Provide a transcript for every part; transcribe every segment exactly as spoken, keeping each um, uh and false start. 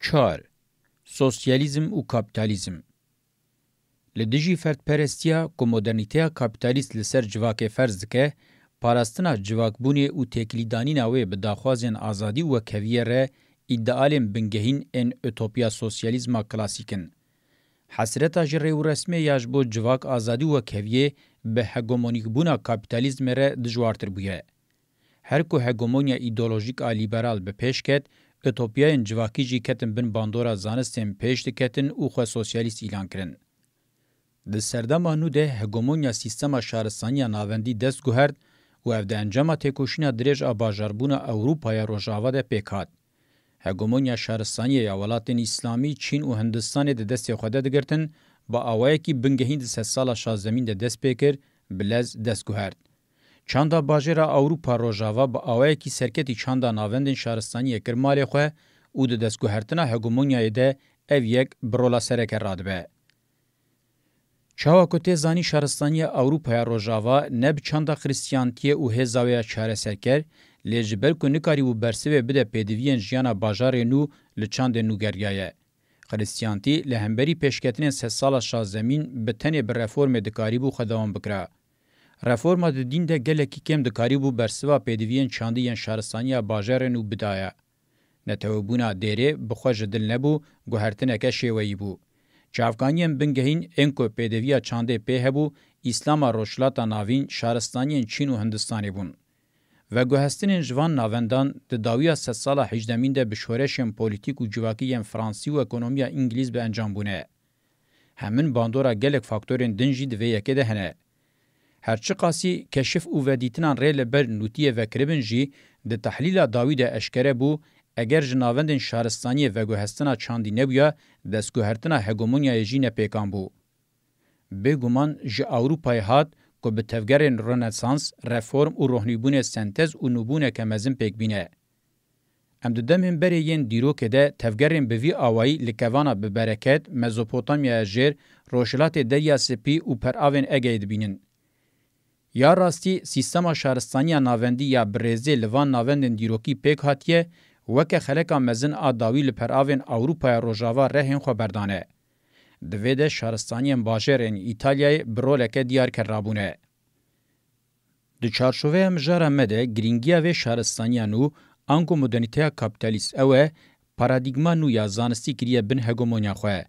Çar. Sosyalîzm û kapîtalîzm. Li dijî ferdperestiya ku modernîteya kapîtalîst li ser civakê ferz dike, parastina civakbûnê û têkilîdanîna wê bi daxwazên azadî û wekheviyê re îdealên bingehîn ên utopiya sosyalîzma klasîk in. Hesreta ji rêwresmê ya ji bo civak, azadî û wekheviyê bi hegemonîkbûna kapîtalîzmê re dijwartir bûye. Her ku hegemonya îdeolojîk a lîberal bi pêş ket, utopiyayên civakî jî ketin bin bandora zanistên pêş diketin û xwe sosyalîst îlan kirin. Di serdema nû de hegemonya sîstema şaristaniya navendî dest guhert û ev di encama têkoşîna dirêj a bajarbûna Ewropaya Rojava de pêk hat. Hegemonya şaristaniyê ya welatên Îslamî, Çîn û Hindistanê di destê xwe de digirtin, bi awayekî bingehîn di sedsala şazdemîn de dest pê kir, bi lez dest guhert. Çanda bajêra Ewropa Rojava bi awayekî serketî çanda navendên şaristaniyê kir malê xwe û di destguhertina hegemonyayê de ev yek bi rola sereke radibe. Çawa ku tê zanîn, şaristaniya Ewropaya Rojava ne bi çanda Xristiyantiyê û hêza wê ya çareserker, lê ji ber ku nikarîbû bersivê bide pêdiviyên jiyana bajarê nû, li çandên nû geriyaye. Xristiyantî li hemberî pêşketinên sedsala şazdemîn bi tenê bi reformê dikarîbû xwe dewam bikira. Reforma di dîn de gelekî kêm dikarîbû bersiva pêdiviyên çandî yên şaristaniya bajarê nû bidaya. Netewebûna dêrê bi xwe ji dil nebû, guhertineke şêweyî bû. Çavkaniyên bingehîn ên ku pêdiviya çandê pê hebû, Îslama Rojhilata Navîn, şaristaniyên Çîn û Hindistanê bûn. Veguhestinên ji van navendan di dawiya sedsala hejdemîn de bi şoreşên polîtîk û civakî yên fransî û ekonomiya îngilîz bi encam bûne. Hemin bandora gelek faktorên din jî di vê yekê de hene. Her çiqasî keşif û vedîtinan rê li ber nûtiyê vekiribin jî, di tehlîla dawî de eşkere bû, eger ji navendên şaristaniyê veguhestina çandî nebûya, destguhertina hegemonyayê jî ne pêkan bû. Bêguman ji Ewropayê hat ku bi tevgerên Rönesans, reform û rohnîbûnê sentez û nûbûneke mezin pêk bîne. Em di demên berê yên dîrokê de tevgerên bi vî awayî li kevana bi bereket, Mezopotamyaya Jêr, Rojhilatê Derya Spî û peravên Egeyê dibînin. Ya rastî, sîstema şaristaniya navendî ya bi rêzê li van navendên dîrokî pêk hatiye, weke xeleka mezin a dawî li peravên Ewropaya Rojava rehên xwe berdane. Di vê de şaristaniyên bajêr ên Îtalyayê bi roleke diyarker rabûne. Di çarçoveya mijara me de girîngiya vê şaristaniya nû, ango modernîteya kapîtalîst, ew e, paradîgma nû ya zanistî kiriye bin hegemonya xwe.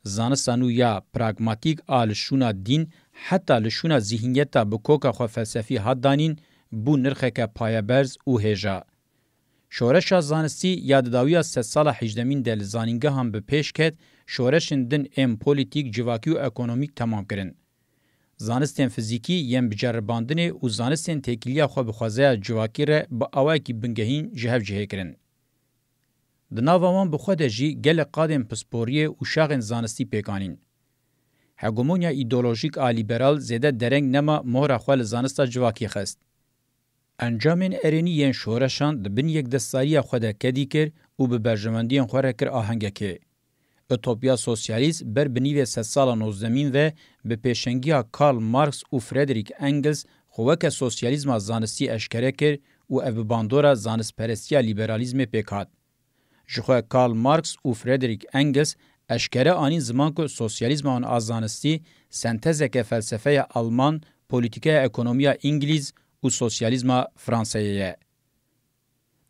Zanista nû ya pragmatîk a li şûna dîn, heta li şûna zîhniyeta bi koka xwe felsefî hat danîn, bû nirxeke payeberz û hêja. Şoreşa zanistî ya di dawiya sedsala hejdemîn de li zanîngehan bi pêş ket, şoreşên din ên polîtîk, civakî û ekonomîk temam kirin. Zanistên fizîkî yên bi ceribandinê û zanistên têkiliya xwe bi xwezaya civakî re bi awayekî bingehîn ji hev cihê kirin. Di nava wan bi xwe de jî gelek qadên pisporiyê û şaxên zanistî pêk anîn. Hegemonya îdeolojîk a lîberal zêde dereng nema, mohra xwe li zanista civakî xist. Encamên erênî yên şoreşan di bin yekdestdariya xwe de kedî kir û bi berjewendiyên xwe re kir ahengekê. Utopiya sosyalîst ber bi nîvê sedsala nozdemîn ve bi pêşengiya Karl Marx û Frederick Engels xwe weke sosyalîzma zanistî eşkere kir û ev bi bandora zanistperestiya lîberalîzmê pêk hat. Jixwe Karl Marx û Frederick Engels eşkere anîn ziman ku sosyalîzma wan a zanistî sentezeke felsefeya Alman, polîtîkeya ekonomiya Îngilîz û sosyalîzma Franseyê ye.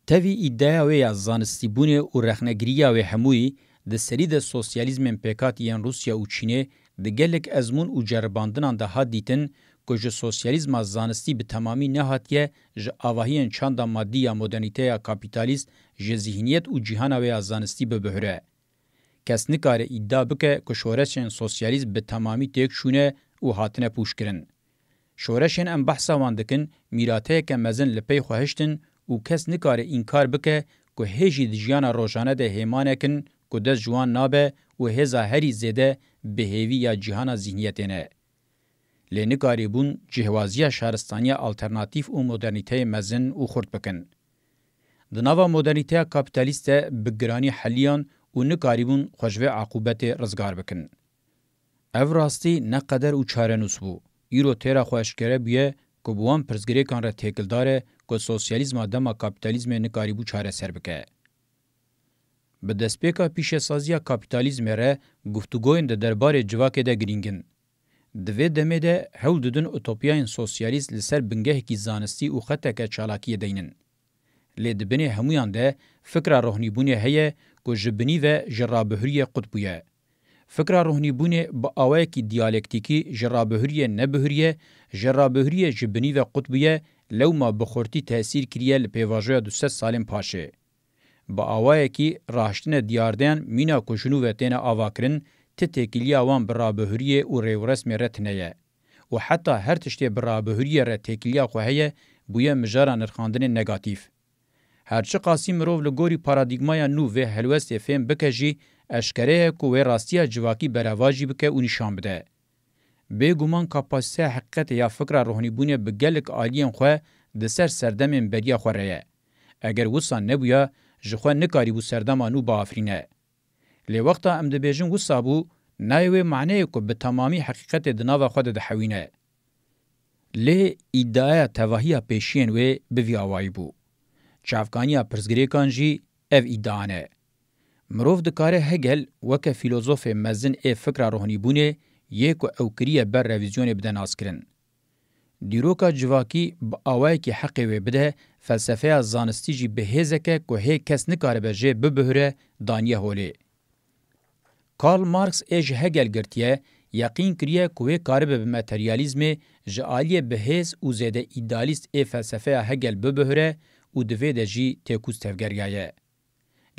Tevî îdeaya wê ya zanistîbûnê û rexnegiriya wê hemûyî, di serî de sosyalîzmên pêkhatî yên Rûsya û Çînê di gelek ezmûn û ceribandinan de hat dîtin ku ji sosyalîzma zanistî bi temamî nehatiye ji avahiyên çanda madî ya modernîteya kapîtalîst ji zîhniyet û cîhana wê ya zanistî bibihure. Kes nikare îdia bike ku şoreşên sosyalîst bi temamî têk çûne û hatine pûçkirin. Şoreşên em behsa wan dikin, mîrateyeke mezin li pey xwe hiştin û kes nikare înkar bike ku hê jî di jiyana rojane de hêmanek in ku dest ji wan nabe û hêza herî zêde bi hêvî ya cîhana zîhniyetê ne. Lê nikarîbûn cihwaziya şaristaniya alternatîf û modernîteyê mezin û xurt bikin. Di nava modernîteya kapîtalîst de bi giranî heliyan û nikarîbûn xwe ji vê eqûbetê rizgar bikin. Ev rastî ne qeder û çarenûs bû. Îro têra xwe eşkere bûye ku bi wan pirsgirêkan re têkildar e ku sosyalîzma dema kapîtalîzmê nikarîbû çareser bike. Bi destpêka pîşesaziya kapîtalîzmê re guftûgoyên di derbarê civakê de girîng in. Di vê demê de hewl didin utopiyayên sosyalîst li ser bingehekî zanistî û xeteke çalakiyê deynin. Lê di binê hemûyan de fikra rohnîbûnê heye ku ji binî ve ji rabihuriyê qut bûye. Fikra rohnîbûnê bi awayekî diyalektîkî ji rabihuriyê nebihuriye, ji rabihuriyê ji binî ve qut bûye, lewma bi xurtî tesîr kiriye li pêvajoya du sed salên paşê. Bi awayekî raştine diyardeyan mîna ku ji nû ve têne avakirin, ti têkiliya wan bi rabihuriyê û rêwresmê re tune ye. Û heta her tiştê bi rabihuriyê re têkiliya xwe heye, bûye mijara nirxandinên negatîf. Her çiqasî mirov li gorî paradîgmaya nû vê helwestê fêm bike jî, eşkere ye ku wê rastiya civakî berevajî bike û nîşan bide. Bêguman kapasiteya heqîqetê ya fikra rohnîbûnê bi gelek aliyên xwe di ser serdemên beriya xwe re ye. Eger wisa nebûya, ji xwe nikarîbû serdema nû biafirîne. Lê wexta em dibêjin wisa bû, nayê wê maneyê ku bi temamî heqîqetê di nava xwe de dihewîne. Lê îdiaya tevahiya pêşiyên wê bi vî awayî bû. Çavkaniya pirsgirêkan jî ev îdia ne. Mirov dikare Hegel weke fîlozofê mezin ê fikra rohnîbûnê yê ku ew kiriye ber revîzyonê bide naskirin. Dîroka civakî bi awayekî heqê wê bide, felsefeya zanistî jî bi hêzeke ku hê kes nikaribe jê bibihure, daniye holê. Karl Marx ê ji Hegel girtiye, yeqîn kiriye ku wê karibe bi materyalîzmê ji aliyê bi hêz û zêde îdealîst ê felsefeya Hegel bibihure û di vê de jî têkûz tevgeriyaye.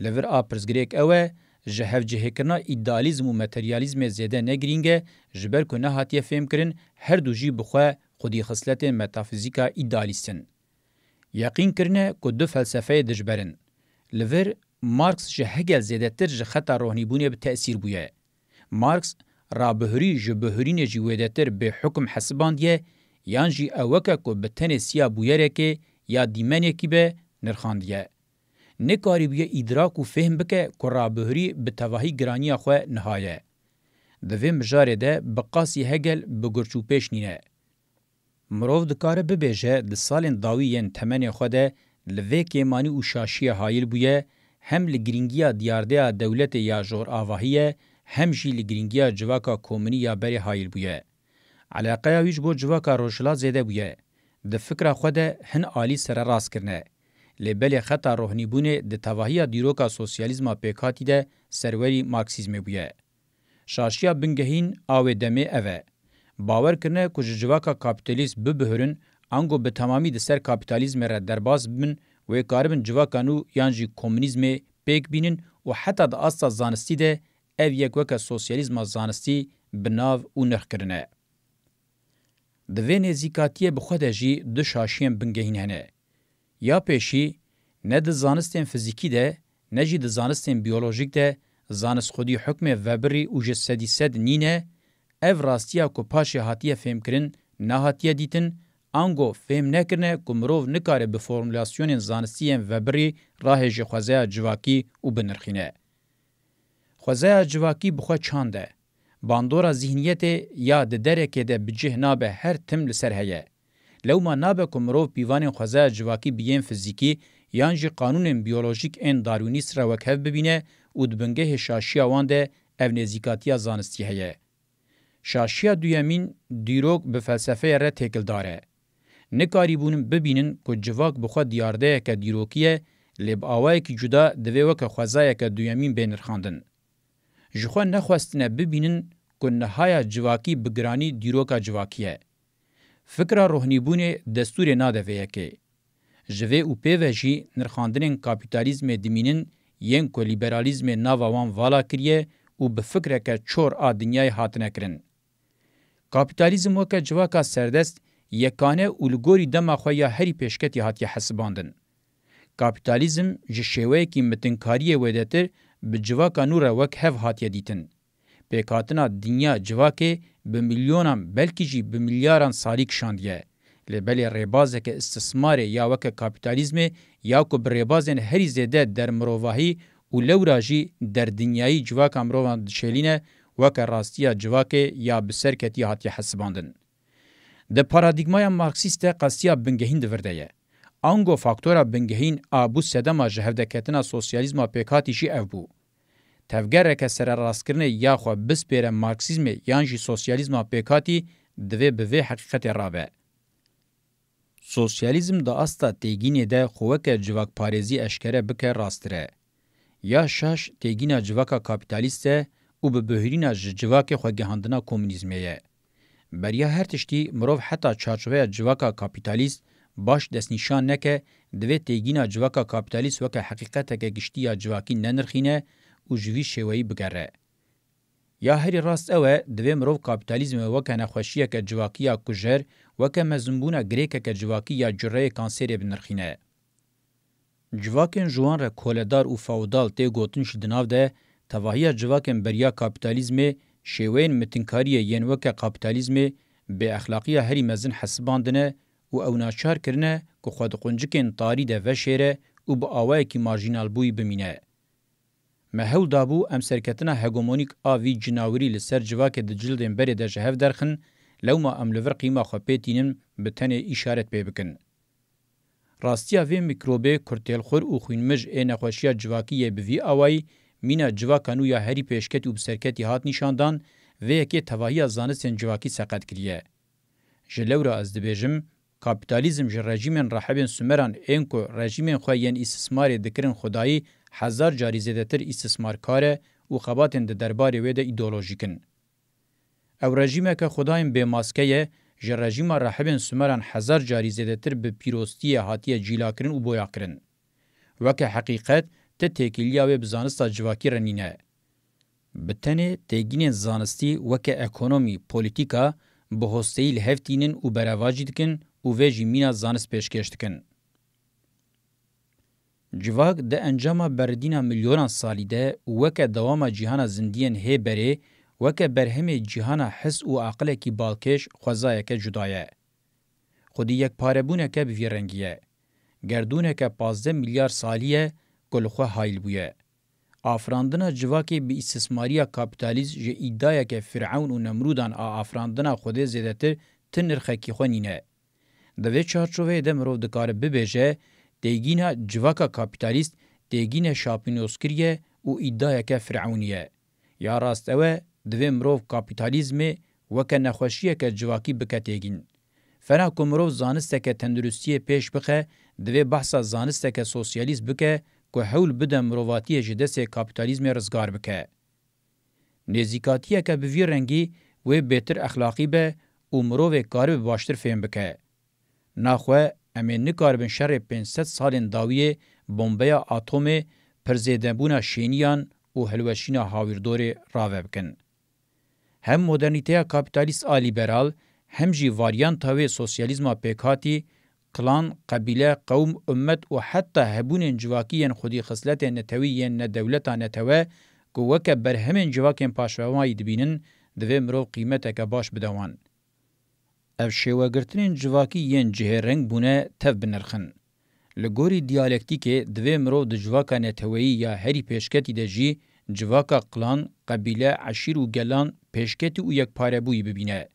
Li vir a pirsgirêk ew e, ji hevcihêkirina îdealîzm û materyalîzmê zêde ne girîng e, ji ber ku nehatiye fêmkirin, her du jî bi xwe xwedî xisletên metafîzîka îdealîst in. Yeqîn kirine ku du felsefeyê dijber in. Li vir Marx ji Hegel zêdetir ji xeta rohnîbûnê bi tesîr bûye. Marx rabihurî ji bihurînê jî wêdetir bê hukm hesibandiye, yan jî ew weke ku bi tenê siya bûyerekê ya dîmenekî be nirxandiye. Nekarîbûye îdrak û fêhm bike ku rabihurî bi tevahî giraniya xwe niha ye. Di vê mijarê de bi qasî Hegel bi gurçûpêş nîne. Mirov dikare bibêje di salên dawî yên temenê xwe de li vê kêmanî û şaşiyê hayil bûye, hem li girîngiya diyardeya dewletê ya joravahî ye, hem jî li girîngiya civaka komunî ya berê hayil bûye. Eleqeya wî ji bo civaka rojhilat zêde bûye. Di fikra xwe de hin alî sererast kirine. Lê belê xeta rohnîbûnê di tevahiya dîroka sosyalîzma pêkhatî de serwerî marksîzmê bûye. Şaşiya bingehîn a wê demê ev e. Bawer kirine ku ji civaka kapîtalîst bibihirin, ango bi temamî di ser kapîtalîzmê re derbas bibin, wê karibin civaka nû yan jî komunîzmê pêk bînin û heta di asta zanistî de ev yek weke sosyalîzma zanistî bi nav û nirx kirine. Di vê nêzîkatiyê bi xwe de jî du şaşiyên bingehîn hene. Ya pêşî, ne di zanistên fizîkî de, ne jî di zanistên biyolojîk de zanist xwedî hukmê vebirî û ji sedî sed nîne, ev rastiya ku paşê hatiye fêmkirin, nehatiye dîtin, ango fêm nekirine ku mirov nikare bi formulasyonên zanistî yên vebirî rahêje xwezaya civakî û binirxîne. Xwezaya civakî bi xwe çand e. Bandora zîhniyetê ya di derekê de bi cih nabe her tim li ser heye. Lewma nabe ku mirov pîvanên xwezaya civakî bi yên fizîkî yan jî qanûnên biyolojîk ên darwînîst re wekhev bibîne û di bingehê şaşiya wan de ev nêzîkatiya zanistî heye. Şaşiya duyemîn dîrok bi felsefeyê re têkildar e. Nikarîbûnin bibînin ku civak bi xwe diyardeyeke dîrokî ye, lê bi awayekî cuda divê weke xwezayeke duyemîn bê nirxandin. Ji xwe nexwestine bibînin ku nihaya civakî bi giranî dîroka civakî ye. Fikra rohnîbûnê destûrê nade vê yekê. Ji vê û pê ve jî nirxandinên kapîtalîzmê dimînin yên ku lîberalîzmê nava wan vala kiriye û bi fikreke çor a dinyayê hatine kirin. Kapîtalîzm weke civaka serdest, yekane û li gorî dema xwe ya herî pêşketî hatiye hesibandin. Kapîtalîzm ji şêweyekî mitinkariyê wêdetir bi civaka nû re wek hev hatiye dîtin. Pêkhatina dinya civakê bi milyonan belkî jî bi milyaran salî kişandiye. Lê belê rêbazeke istismarê ya weke kapîtalîzmê ya ku bi rêbazên herî zêde dermirovahî û lewra jî derdinyayî civaka mirovan dişêlîne, weke rastiya civakê ya bi ser ketî hatiye hesibandin. Di paradîgmaya marksîst de qestiya bingehîn di vir de ye. Ango faktora bingehîn a bû sedema ji hevdeketina sosyalîzma pêkhatî jî ev bû. Tevgereke sererastkirinê ya xwe bispêre Marksîzmê yan jî sosyalîzma pêkhatî, divê bi vê heqîqetê rabe. Sosyalîzm di asta têgînê de xwe weke civakparêzî eşkere bike rasttir e. Ya şaş têgîna civaka kapîtalîst e û bi bihurîna ji civakê xwegihandina komûnîzmê ye. Beriya her tiştî mirov heta çarçoveya civaka kapîtalîst baş destnîşan neke, divê têgîna civaka kapîtalîst weke heqîqeteke giştî ya civakî nenirxîne û ji vî şêweyî bigere. Ya herî rast ew e, divê mirov kapîtalîzmê weke nexweşiyeke civakî ya kujer, weke mezinbûna girêkeke civakî ya cureyê kanserê binirxîne. Civakên ji wan re koledar û feodal tê gotin jî di nav de tevahiya civakên beriya kapîtalîzmê, şêweyên mitinkariyê yên weke kapîtalîzmê bêexlaqiya herî mezin hesibandine û ew naçar kirine ku xwe di quncikên tarî de veşêre û bi awayekî marjînalbûyî bimîne. Me hewl dabû em serketina hegemonîk a vî cinawirî li ser civakê di cildên berê de ji hev derxin, lewma em li vir qîma xwe pê tînin, bi tenê îşaret pê bikin. Rastiya vê mîkrobê kurtêlxur û xwînmij ê nexweşiya civakî yê bi vî awayî mîna civaka nû ya herî pêşketî û bi serketî hat nîşandan, vê yekê tevahiya zanistên civakî seqet kiriye. Ji lewra ez dibêjim, kapîtalîzm ji rejîmên rehibên Sumeran ên ku rejîmên xwe yên îstismarê dikirin xwedayî hezar carî zêdetir îstismarkar e û xebatên di derbarê wê de îdeolojîk in. Ew rejîmeke xwedayên bêmaske ye, ji rejîma rehibên Sumeran hezar carî zêdetir bi pîrostiyê hatiye cîlakirin û boyakirin. Weke heqîqet, ti têkiliya wê bi zanista civakî re nîne. Bi tenê têgînên zanistî weke ekonomî, polîtîka, bi hosteyî li hev tînin û berevajî dikin û vê jî mîna zanist pêşkêş dikin. Civak di encama beridîna milyonan salî de û weke dewama cîhana zindiyên hê berê, weke berhemê cîhana his û aqilekî balkêş xwezayeke cuda ye. Xwedî yekparebûneke bi vî rengî ye. Gerdûneke pazdeh milyar salî ye ku li xwe hayl bûye. Afirandina civakê bi îstismariya kapîtalîst ji îdayeke Fîrewn û Nemrûdan a afirandina Xwedê zêdetir ti nirxekî xwe nîne. Di vê çarçoveyê de mirov dikare bibêje, têgîna civaka kapîtalîst têgîne şapînozkirî ye û îdayeke Fîrewnî ye. Ya rast ew e, divê mirov kapîtalîzmê weke nexweşiyeke civakî bike têgîn. Fena ku mirov zanisteke tenduristiyê pêş bixe, divê behsa zanisteke sosyalîst bike ku hewl bide mirovatiyê ji destê kapîtalîzmê rizgar bike. Nêzîkatiyeke bi vî rengî wê bêtir exlaqî be û mirovê karibe baştir fêm bike. Naxwe em ê nikaribin şerê pênc sed salên dawiyê bombeya atomê, pirzêdebûna şêniyan û hilweşîna hawîrdorê rave bikin. Hem modernîteya kapîtalîst a lîberal, hem jî varyanta wê sosyalîzma pêkhatî, klan, qebîle, qewm, ummet û heta hebûnên civakî yên xwedî xisletên netewî yên nedewleta netewe ku weke berhemên civakên paşvemayî dibînin, divê mirov qîmeteke baş bide wan. Ev şêwegirtinên civakî yên cihêreng bûne tev binirxin. Li gorî diyalektîkê divê mirov di civaka neteweyî ya herî pêşketî de jî civaka klan, qebîle, eşîr û gelan pêşketî û yekparebûyî bibîne.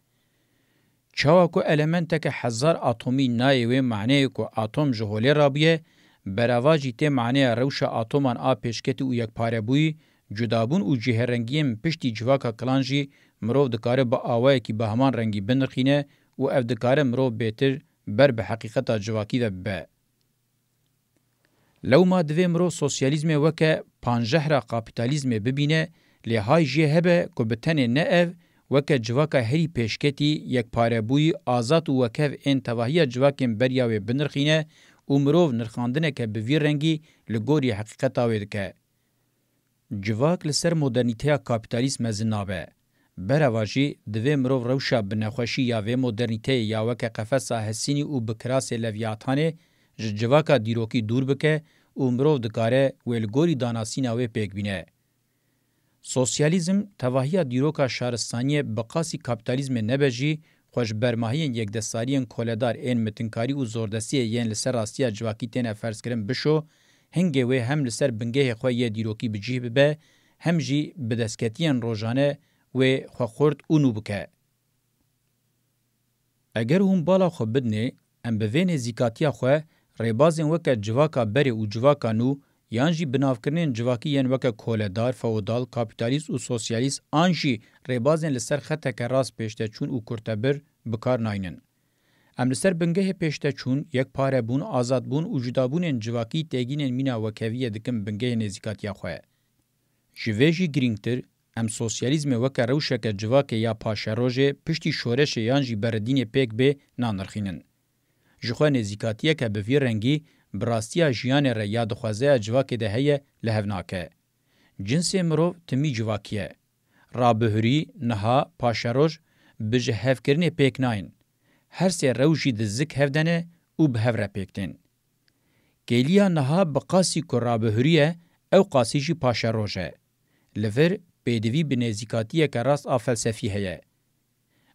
Çawa ku elementeke hezar atomî nayê wê maneyê ku atom ji holê rabûye, berava jî tê maneya rewşa atoman a pêşketî û yekparebûyî, cudabûn û cihêrengiyên piştî civaka kilan jî mirov dikare bi awayekî bi heman rengî binirxîne û ev dikare mirov bêtir ber bi heqîqeta civakî ve bibe. Lewma divê mirov sosyalîzmê weke panjehra kapîtalîzmê bibîne, lê hay jê hebe ku bi tenê ne ev, weke civaka herî pêşketî, yekparebûyî, azad û wekhev ên tevahiya civakên beriya wê binirxîne û mirov nirxandineke bi vî rengî li gorî heqîqeta wê dike. Civak li ser modernîteya kapîtalîst mezin nabe. Bereva jî, divê mirov rewşa bi nexweşî ya vê modernîteyê ya weke qefesa Hesînî û bi kirasê Levîatanê ji civaka dîrokî dûr bike û mirov dikare wê li gorî danasîna wê pêk bîne. Sosyalîzm, tevahiya dîroka şaristaniyê bi qasî kapîtalîzmê nebe jî, xwe ji bermahiyên yekdestariyên koledar ên mitinkarî û zordestiyê yên li ser rastiya civakî têne ferzkirin bişo, hingê wê hem li ser bingehê xwe yê dîrokî bi cih bibe, hem jî bi destketiyên rojane wê xwe xurt û nû bike. Eger hûn bala xwe bidinê, em bi vê nêzîkatiya xwe rêbazên weke civaka berê û civaka nû yan jî binavkirinên civakî yên weke koledar, feodal, kapîtalîst û sosyalîst an jî rêbazên li ser xeteke rast pêşdeçûn û kurtebir bi kar naynin. Em li ser bingehê pêşdeçûn, yekparebûn, azadbûn û cudabûnên civakî têgînên mîna wekeviyê dikin bingehê nêzîkatiya xwe. Ji vê jî girîngtir, em sosyalîzmê weke rewşeke civakê ya paşerojê piştî şoreşê yan jî beredînê pêk bê nanirxînin. Ji xwe nêzîkatiyeke bi vî rengî bi rastiya jiyanê re ya dixwazeya civakê de heye li hev nake. Cinsê mirov timî civakî ye. Rabihurî, niha, paşeroj bi ji hevkirinê pêk nayên. Her sê rewş jî di zik hev de ne û bi hev re pêk tên. Kêliya niha bi qasî ku rabihurî ye, ew qasî jî paşeroj e. Li vir pêdivî bi nêzîkatiyeke rast a felsefî heye.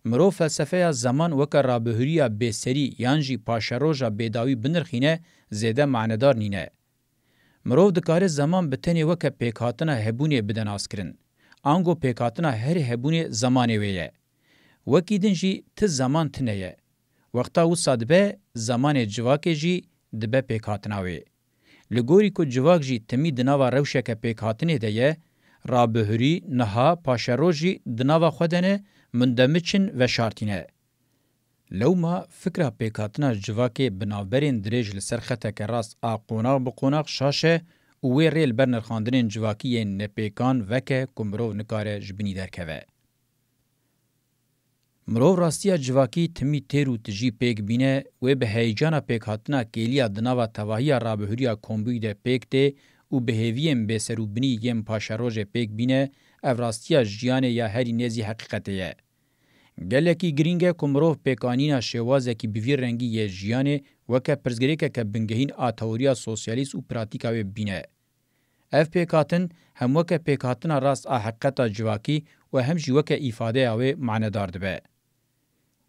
Mirov felsefeya zeman weke rabihuriya bêserî yan jî paşeroja bêdawî binirxîne, zêde manedar nîne. Mirov dikare zeman bi tenê weke pêkhatina hebûnê bide naskirin. Ango pêkhatina herî hebûnê zemanê wê ye. Wekî din jî ti zeman tine ye. Wexta wisa dibe, zemanê civakê jî dibe pêkhatina wê. Li gorî ku civak jî timî di nava rewşeke pêkhatinê de ye, rabihurî, niha, paşeroj jî di nava xwe de ne, min demiçin veşartîne. Lewma fikra pêkhatina civakê bi navberên dirêj li ser xeteke rast a qonax bi qonax şaş e û wê rê li ber nirxandinên civakî yên nepêkan veke ku mirov nikare ji binî derkeve. Mirov rastiya civakî timî têr û tijî pêk bîne, wê bi heyecana pêkhatina kêliya di nava tevahiya rabihuriya kombûyî de pêk tê û bi hêviyên bêserûbinî yên paşerojê pêk bîne, ev rastiya jiyanê ya herî nêzî heqîqetê ye. Gelekî girîng e ku mirov pêkanîna şêwazekî bi vî rengî yê jiyanê weke pirsgirêkeke bingehîn a teoriya sosyalîst û pratîka wê bibîne. Ev pêkhatin hem weke pêkhatina rast a heqîqeta civakî û hem jî weke îfadeya wê manedar dibe.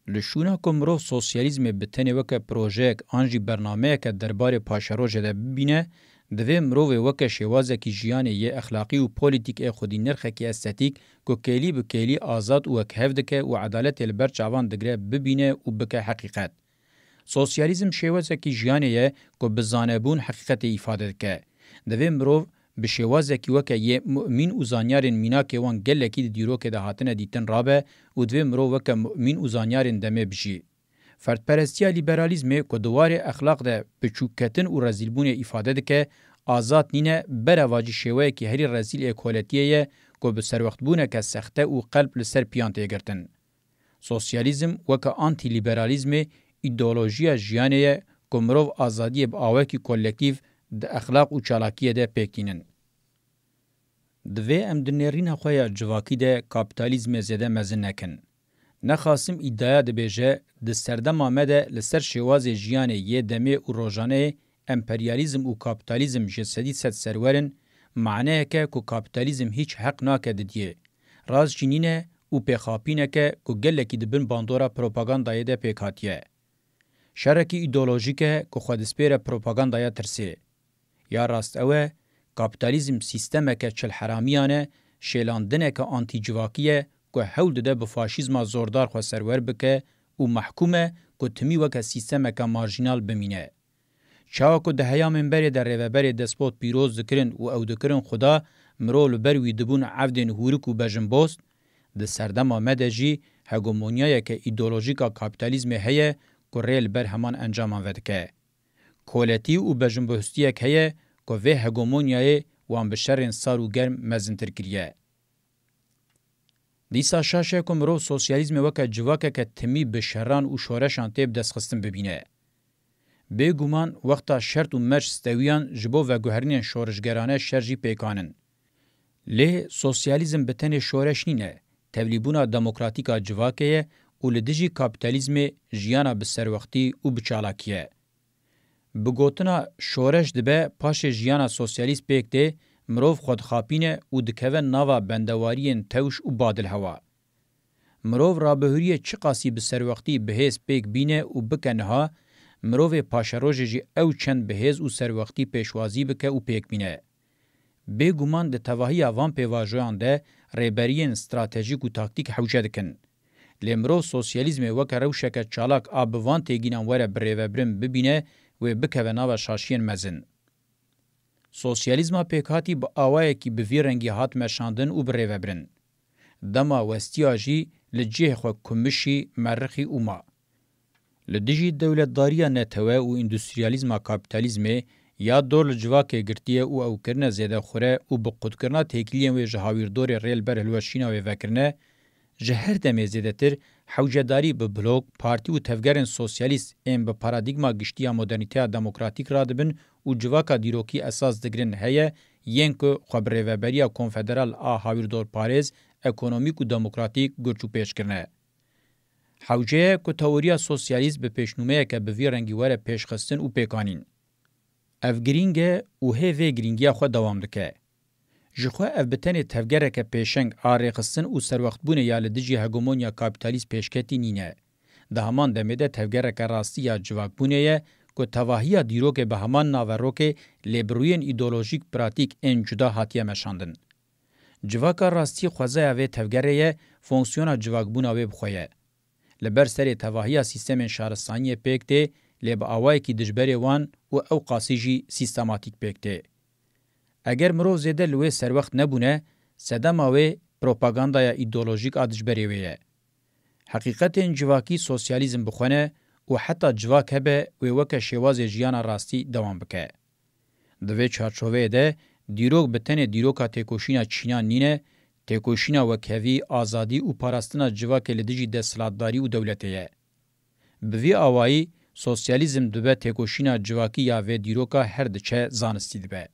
Li şûna ku mirov sosyalîzmê bi tenê weke projeyek an jî bernameyeke derbarê paşerojê de bibîne, divê mirovê weke şêwazekî jiyanê yê exlaqî û polîtîk ê xwedî nirxekî estetîk ku kêlî bi kêlî azad û wekhev dike û edaletê li ber çavan digire bibîne û bike heqîqet. Sosyalîzm şêwazekî jiyanê ye ku bi zanebûn heqîqetê îfade dike. Divê mirov bi şêwazekî weke yê mumîn û zanyarên mînakê wan gelekî di dîrokê de hatine dîtin rabe û divê mirov weke mumîn û zanyarên demê bijî. Ferdperestiya lîberalîzmê ku di warê exlaq de biçûkketin û rezîlbûnê îfade dike, azad nîne, berevacî şêweyekî herî rezîl ê koletiyê ye ku bi serwextbûneke sexte û qelb li ser piyan tê girtin. Sosyalîzm weke antîlîberalîzmê îdeolojiya jiyanê ye ku mirov azadiyê bi awekî kolektîf di exlaq û çalakiyê de pêk tînin. Divê em di nêrîna xwe ya civakî de kapîtalîzmê zêde mezin nekin. Nexasim îdaya dibêje, di serdema me de li ser şêwazê jiyanê yê demê û rojaneyê emperyalîzm û kapîtalîzm ji sedî sed serwer in, maneyeke ku kapîtalîzm hîç heq nake didiyê. Rast jî nîne û pêxapîneke ku gelekî di bin bandora propagandayê de pêk hatiye. Şerekî îdeolojîk e ku xwe dispêre propagandaya tirsê. Ya rast ew e, kapîtalîzm sîstemeke çilheramiyane, şêlandineke antîcivakî ye ku hewl dide bi faşîzma zordar xwe serwer bike û mehkûm e ku timî weke sîstemeke marjînal bimîne. Çawa ku di heya minberê de rêveberê despot pîroz dikirin û ew dikirin xuda, mirov li ber wî dibûn evdên hûrik û bejinbost, di serdema me de jî hegemonyayeke îdeolojîk a kapîtalîzmê heye ku rê li ber heman encaman vedike. Koletî û bejinbostiyek heye ku vê hegemonyayê wan bi şerên sar û germ mezintir kiriye. Dîsa şaş e ku mirov sosyalîzmê weke civakeke timî bi şeran û şoreşan tê bi destxistin bibîne. Bêguman wexta şert û merc stewiyan ji bo veguherînên şorişgerane şer jî pêkan in. Lê sosyalîzm bi tenê şoreş nîne, tevlîbûna demokratîk a civakê ye û li dijî kapîtalîzmê jiyana bi serwextî û bi çalakî ye. Bi gotina şoreş dibe paşê jiyana sosyalîst pêk tê, mirov xwe dixapîne û dikeve nava bendewariyên tewş û badilhewa. Mirov rabihuriyê çiqasî bi serwextî bi hêz pêk bîne û bike niha, mirovê paşerojê jî ew çend bi hêz û serwextî pêşwazî bike û pêk bîne. Bêguman di tevahiya van pêvajoyan de rêberiyên stratejîk û taktîk hewce dikin. Lê mirov sosyalîzmê weke rewşeke çalak a bi van têgînan were birêvebirin bibîne, wê bikeve nava şaşiyên mezin. Sosyalîzma pêkhatî bi awayekî bi vî rengî hat meşandin û birêvebirin. Dema westiya jî li cihê xwe kumişî, merixî û ma. Li dijî dewletdariya netewe û îndustriyalîzma kapîtalîzmê ya dor li civakê girtiye û ew kirine zêdexwire û bi qutkirina têkiliyên wê ji hawîrdorê rê li ber hilweşîna wê vekirine, ji her demê zêdetir hewcedarî bi blok, partî û tevgerên sosyalîst ên bi paradîgma giştî ya modernîteya demokratîk radibin û civaka dîrokî esas digirin heye yên ku xwe bi rêveberiya konfederal a hawîrdorparêz, ekonomîk û demokratîk guç û pêç kirine. Hewce ye ku teoriya sosyalîst bi pêşnûmeyeke bi vî rengî were pêşxistin û pêkanîn. Ev girîng e û hê vê girîngiya xwe dewam dike. Ji xwe ev bi tenê tevgereke pêşeng a rêxistin û serwextbûnê ya li dijî hegemonya kapîtalîst pêşketî nîne. Di heman demê de tevgereke rastî ya civakbûnê ye ku tevahiya dîrokê bi heman naverokê lê bi rûyên îdeolojîk pratîk ên cuda hatiye meşandin. Civaka rastî xwezaya vê tevgerê ye, fonksiyona civakbûna wê bi xwe ye. Li ber serê tevahiya sîstemên şaristaniyê pêk tê, lê bi awayekî dijberê wan û ew qasî jî sîstematîk pêk tê. Eger mirov zêde li wê serwext nebûne, sedema wê propagandaya îdeolojîk a dijberê wê ye. Heqîqetên civakî sosyalîzm bi xwe ne û heta civak hebe wê weke şêwazê jiyana rastî dewam bike. Di vê çarçoveyê de dîrok bi tenê dîroka têkoşîna çînan nîne, têkoşîna wekhevî, azadî û parastina civakê li dijî desthilatdarî û dewletê ye. Bi vî awayî, sosyalîzm dibe têkoşîna civakî ya vê dîroka her diçe zanistî dibe.